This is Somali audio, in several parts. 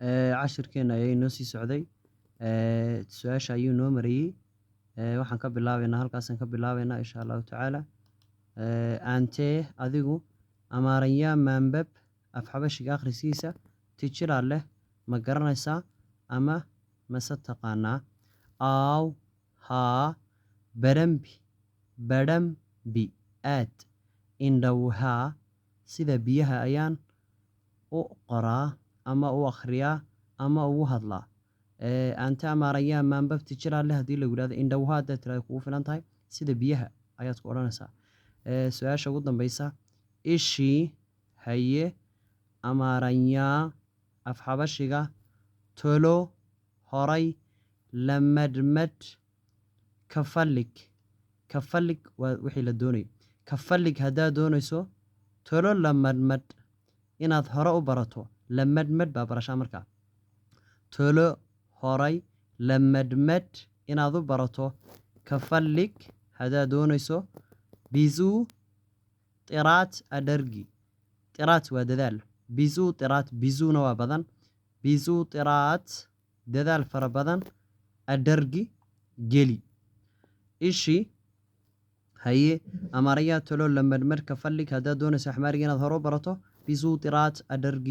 Cashirkeena ayaa inoo sii socday. Su-aasha ayuu noo marayey. Waxaan ka bilaabeynaa, halkaasaan ka bilaabeynaa, insha Allahu tacaala. አንተ adigu, አማርኛ ማንበብ af Xabashiga akhriskiisa, ትችላለህ ma garanaysaa ama mase taqaanaa? አዎ haa, በደንብ በደንብ aad, እንደ ውሃ sida biyaha ayaan u qoraa ama u akhriyaa ama ugu hadlaa. አንተ አማርኛ ማንበብ ትችላለህ haddii lagu yidhahdo, እንደ ውሃ haddaad tirahdo kugu filan tahay, sida biyaha ayaad ku odhanaysaa. Su-aasha ugu dambeysa: እሺ haye, አማርኛ af Xabashiga, ቶሎ horay, ለመልመድ ከፈለግክ ከፈለግክ waa wixii la doonayo, ከፈለግክ haddaad doonayso, ቶሎ ለመልመድ inaad hore u barato, ለመልመድ baa barashaa markaa, ቶሎ horay, ለመልመድ inaad u barato, ከፈለግክ haddaad doonayso, ብዙ ጥረት አድርግ ጥረት waa dadaal, ብዙ ጥረት ብዙ na waa badan, ብዙ ጥረት dadaal fara badan, አድርግ geli. እሺ haye, አማርኛ ቶሎ ለመልመድ ከፈለግክ haddaad doonayso Axmaariga inaad hore u barato, ብዙ ጥረት አድርግ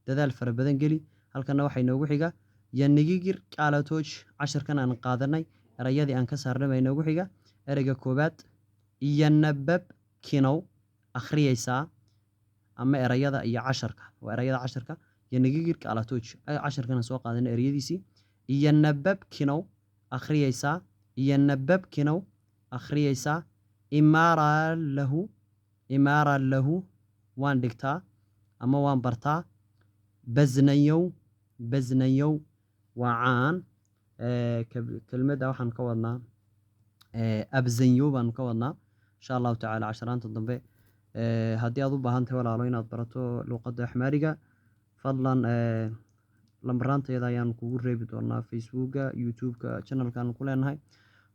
dadaal fara badan geli. Halkana waxaa inoogu xiga የንግግር ቃላቶች. Cashirkan aan qaadanay erayadii aan ka saarnay baa inoogu xiga. Ereyga koowaad እያነበብክ ነው akhriyaysaa ama erayada iyo casharka waa erayada casharka. የንግግር ቃላቶች casharkan aan soo qaadanay erayadiisii. እያነበብክ ነው akhriyaysaa, እያነበብክ ነው akhriyaysaa. እማራለሁ እማራለሁ waan dhigtaa ama waan bartaa. በአብዛኛው በአብዛኛው waa caan. Kelmadda waxaan ka wadnaa አብዛኛው baanu ka wadnaa, insha Allahu tacaala, casharaanta dambe. Haddii aad u baahan tahay, walaalo, inaad barato luqadda Axmaariga, fadlan lambaraantayada ayaan kugu reebi doonaa Facebooka, YouTube-ka, channelka ku leenahay.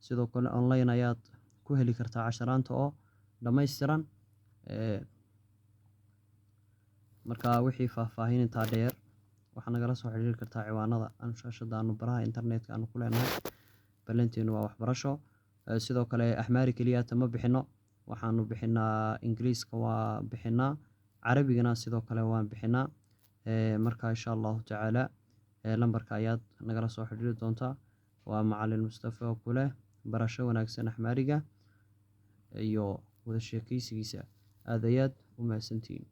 Sidoo kale online ayaad ku heli kartaa casharaanta oo dhammaystiran. Marka wixii faahfaahin intaa dheer waxaa nagala soo xiriiri kartaa ciwaanada aan shaashada aanu baraha internetka aanu ku leenahay. Ballanteenu waa waxbarasho. Sidoo kale Axmaari keliyaata ma bixino, waxaanu bixinaa Ingiriiska, waa bixinaa Carabigana, sidoo kale waan bixinaa. Marka insha Allahu tacaala lambarka ayaad nagala soo xiriiri doontaa. Waa Macalin Mustafa oo kuleh barasho wanaagsan Axmaariga iyo wada sheekeysigiisa. Aad ayaad u mahadsantihiin.